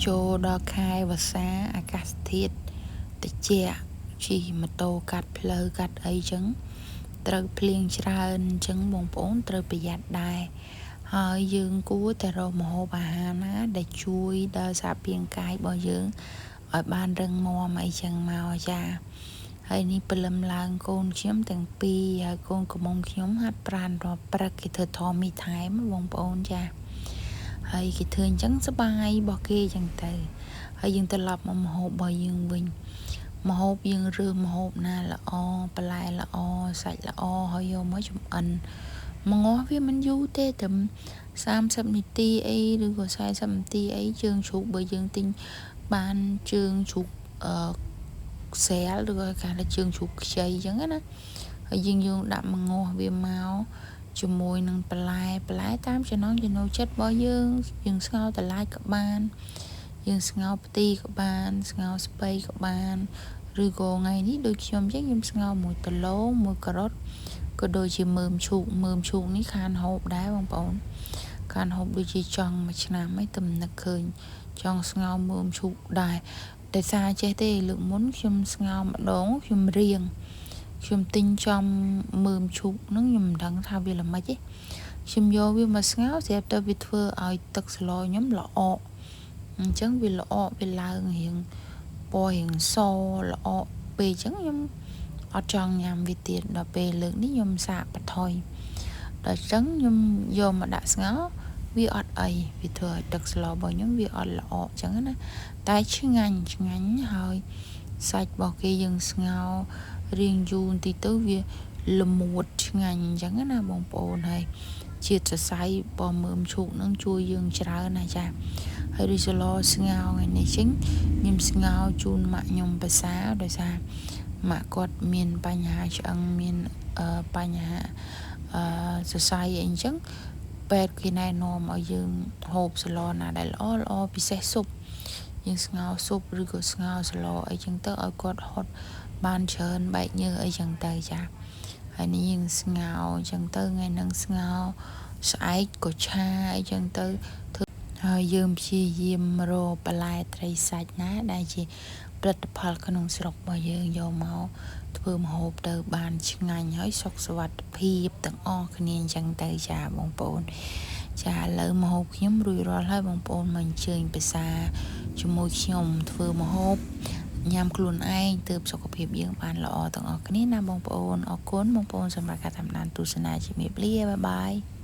ចូលដល់ខែវស្សាអាកាសធាតុត្រជាក់ជិះម៉ូតូកាត់ផ្លូវកាត់អីចឹងត្រូវភ្លៀងច្រើនអញ្ចឹងបងប្អូនត្រូវប្រយ័ត្នដែរហើយយើងគួរតែរកម្ហូបអាហារណាដែលជួយដល់សារពាង្គកាយរបស់យើងឲ្យបានរឹងមាំអីចឹងមកចាហើយនេះព្រលឹមឡើងកូនខ្ញុំទាំងពីរហើយកូនកំមុំខ្ញុំហាត់ប្រាណរាល់ព្រឹកគេធ្វើធម៌មីថែមបងប្អូនចាហើយគេធ្វើអញ្ចឹងសប្បាយរបស់គេអញ្ចឹងទៅហើយយើងត្រឡប់មកម្ហូបរបស់យើងវិញម្ហូបយើងរើសម្ហូបណាល្អបន្លែល្អសាច់ល្អហើយយកមកចម្អិនម្ងាស់វាមិនយូរទេត្រឹម30នាទីអីឬក៏40នាទីអីជើងជ្រូកបើយើងទិញបានជើងជ្រូកអឺស្រាលឬក៏គេថាជើងជ្រូកខ្ចីអញ្ចឹងណាហើយយើងយកដាក់ម្ងាស់វាមកជាមួយនឹងបន្លែបន្លែតាមចំណង់ចំណូលចិត្តរបស់យើងយើងស្ងោរតឡាចក៏បានយើងស្ងោរផ្ទីក៏បានស្ងោរស្ពៃក៏បានឬក៏ថ្ងៃនេះដូចខ្ញុំចឹងខ្ញុំស្ងោរមួយដឡូមួយការ៉ុតក៏ដូចជាមើមឈូកមើមឈូកនេះខានហូបដែរបងប្អូនខានហូបដូចជាចង់មួយឆ្នាំឯងទំនឹកឃើញចង់ស្ងោរមើមឈូកដែរតែសារចេះទេលើកមុនខ្ញុំស្ងោរម្ដងខ្ញុំរៀងខ្ញុំទិញចំមើមឈូកហ្នឹងខ្ញុំមិនដឹងថាវាល្មិចទេខ្ញុំយកវាមកស្ងោរស្រាប់តែវាធ្វើឲ្យទឹកស្លខ្ញុំល្អក់អញ្ចឹងវាល្អក់វាឡើងរៀងពណ៌រៀងសល្អក់ពេកអញ្ចឹងខ្ញុំអត់ចង់ញ៉ាំវាទៀតដល់ពេលលើកនេះខ្ញុំសាកបន្ថយដល់អញ្ចឹងខ្ញុំយកមកដាក់ស្ងោរវាអត់អីវាធ្វើឲ្យទឹកស្លរបស់ខ្ញុំវាអត់ល្អក់អញ្ចឹងណាតែឆ្ងាញ់ឆ្ងាញ់ហើយសាច់របស់គេយើងស្ងោររៀងយូរបន្តិចទៅវាល្មួតឆ្ងាញ់អញ្ចឹងណាបងប្អូនហើយជាតិសរសៃរបស់មើមឈូកនឹងជួយយើងច្រើនណាចាហើយដូចស្លស្ងោរថ្ងៃនេះចឹងខ្ញុំស្ងោរជូនម៉ាក់ខ្ញុំភាសាដោយសារម៉ាក់គាត់មានបញ្ហាឆ្អឹងមានបញ្ហាសរសៃអីអញ្ចឹងពេទ្យគេណែនាំឲ្យយើងហូបស្លណាដែលល្អល្អពិសេសស៊ុបយើងស្ងោរស៊ុបឬក៏ស្ងោរស្លអីចឹងទៅឲ្យគាត់ហត់បានច្រើនបែកញើសអីចឹងទៅចាហើយនេះយើងស្ងោរអញ្ចឹងទៅថ្ងៃហ្នឹងស្ងោរស្អែកក៏ឆាអីចឹងទៅធ្វើហើយយើងព្យាយាមរកបន្លែត្រីសាច់ណាដែលជាផលិតផលក្នុងស្រុករបស់យើងយកមកធ្វើម្ហូបទៅបានឆ្ងាញ់ហើយសុខសុវត្ថិភាពទាំងអស់គ្នាអញ្ចឹងទៅចាបងប្អូនចាឥឡូវម្ហូបខ្ញុំរួចរាល់ហើយបងប្អូនមកអញ្ជើញពិសាជាមួយខ្ញុំធ្វើម្ហូបញ៉ាំខ្លួនឯងទើបសុខភាពយើងបានល្អទាំងអស់គ្នាណាបងប្អូនអរគុណបងប្អូនសម្រាប់ការតាមដានទស្សនាជំរាបលាបាយបាយ។